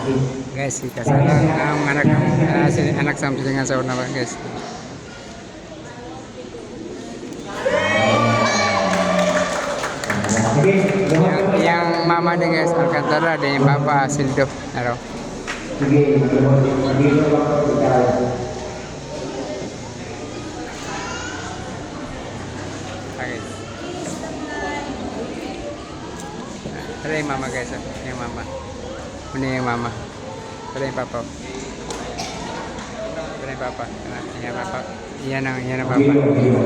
Guys, ikasal ang anak, si anak sa among sa una ba, guys. Sige, Yung mama ni guys, Alcantara, din yung papa, Sildo. Araw. Sige, mag-ilo ako ikaw. Okay. Tara yung mama, guys. Ah. Yung mama. Una yung mama. Tara yung papa. Tara yung papa. Tara, yung papa. Yan ang papa. Mag-ilo, mag-ilo.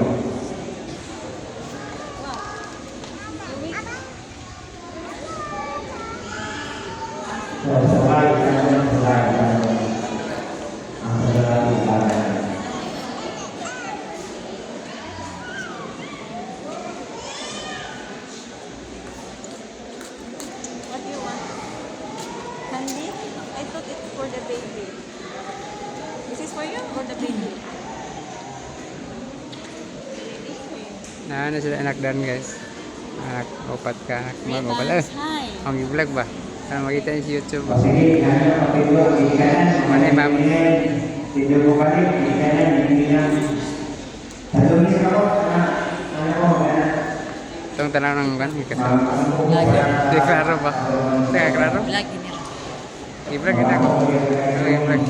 Sabay, sabay, sabay. Ang sabay, sabay. What do you want? Candy? I thought it's for the baby. This is for you or the baby? Baby for you. Na ano sila anak dan, guys. Anak upat ka anak mag upat. Eh, Ribbons, hi. ang i-vlog ba? Para makita niyo sa YouTube ba? O, sige, ano, pagpilo, ikanan. Ano yung mama? Tidyo ko balik, ikanan, ikanan. Tatungis ako, anak. Ano ko, anak. Itong tanaw ng kan ikasal. Ano ko, Di klaro ba? Teka, klaro? Lagi nila. I-vlog kita ako. I-vlog.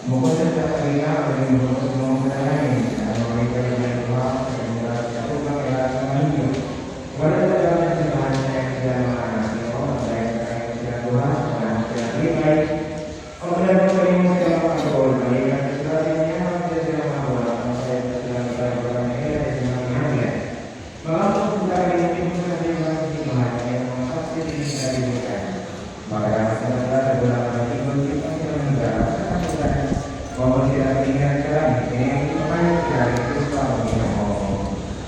Bukod sa pagkalinga, pagkalinga sa mga panalangin, ang mga ikalinga sa katubang kailangan sa ninyo. Wala na daw ng simbahan na yung sila mga anak niyo, dahil sa kanyang sila buha, sa kanyang sila lipay. O wala na po rin sila mga kapol, maliban sa sila sa inyo, sa sila mga buha, ang sila sa sila mga buha ng ila, sa sila mga hangyan. Mga pupunta kayo ng sa mga simbahan, kaya mga saksi din sa libutan. Magkakaroon sa mga sa bulang mga tingkod, ipang sila ng garaw sa kaputan. Bawal sila tingnan sa langit, kaya ang ipamalit sila ng Kristo ang Ginoo.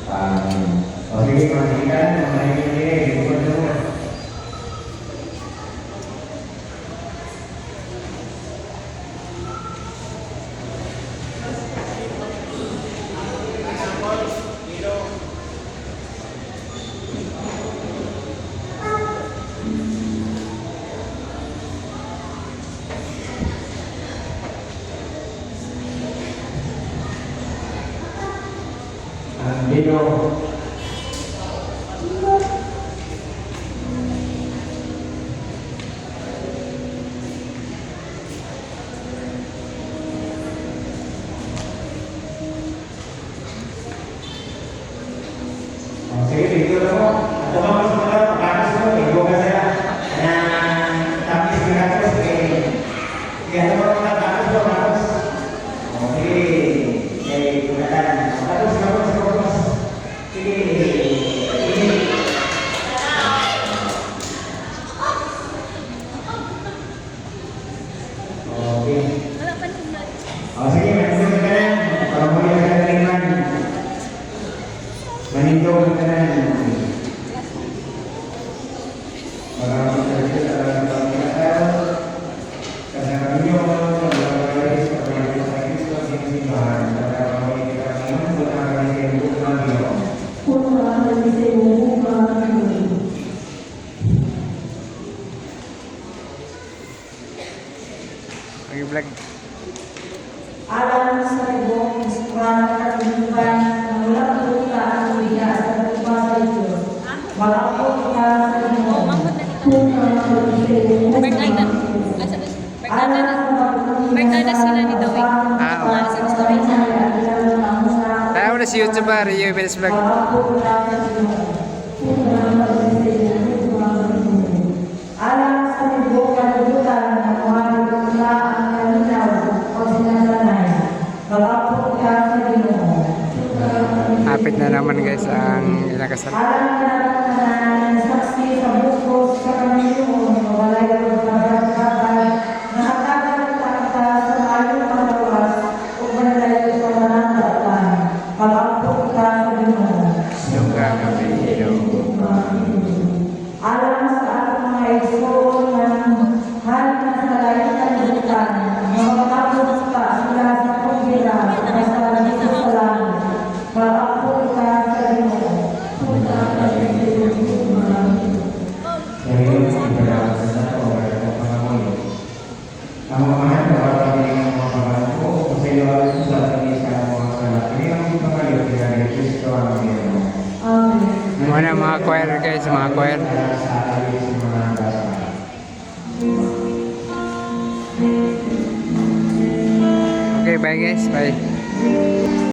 Amen. O sige, mga kaibigan, mga kaibigan, bukod na muna. Ang Ginoo. O, sige, dito na po. At tumama sa mga pagkakas mo, ikaw ka sila. Na tapis ka tapos, eh. Sige, ano ba tapos mo, tapos? O, sige. Eh, kunatan. Tapos, tapos, tapos. Sige. Sige. Okay. Wala pa naman. O, sige, manindog ka na. Para muli ka na rin man. Manindog ka na. Maraming salamat sa pagkakataon. Kasama ninyo mga sa pagkakataon sa Kristo sa simbahan. Para muli ka ngayon, punta kami sa iyong ng Ginoo. Ang i-vlog. Alam sa tibok, iskurang katinuban, na walang duta ang tuwiga sa lupa sa Diyos. Malapot ka sa Ginoo. Oh, mangkot na nito. Barkada. Asa na? Barkada na. Barkada sila ni Dawit. Ah, oo. Sa Costa Rica. Tanaw na si YouTube ba? Rio Ibels Vlog. Malapot ka sa Ginoo. Alam sa tibok kalibutan na muhari ka ang kalinaw o sinasanay. Malapot ka sa Ginoo. Hapit na naman, guys, ang ilang kasal. Alam na tanan saksi sa bukos sa kamilyong walay pagkakabay nakatagal ta sa maayong pagawas ug manlayo sa tanang dapan. Pag-ampo ka sa Ginoo. kalibutan, nga makatapos pa sila sa paggira sa dito sa langit. Mag-ampo kita sa Ginoo. Sa iyong ibalawag sa nato, wala ko pangamuyo. Ang mga mahal na kapatid ng mga pangako, kung sa iyo ayon sa ating sa mga sala, kini ang pangayo kay Kristo ang Ginoo. Amen. Muna mga choir, guys, mga choir. Sa ating sa mga basa. Okay, bye guys, bye.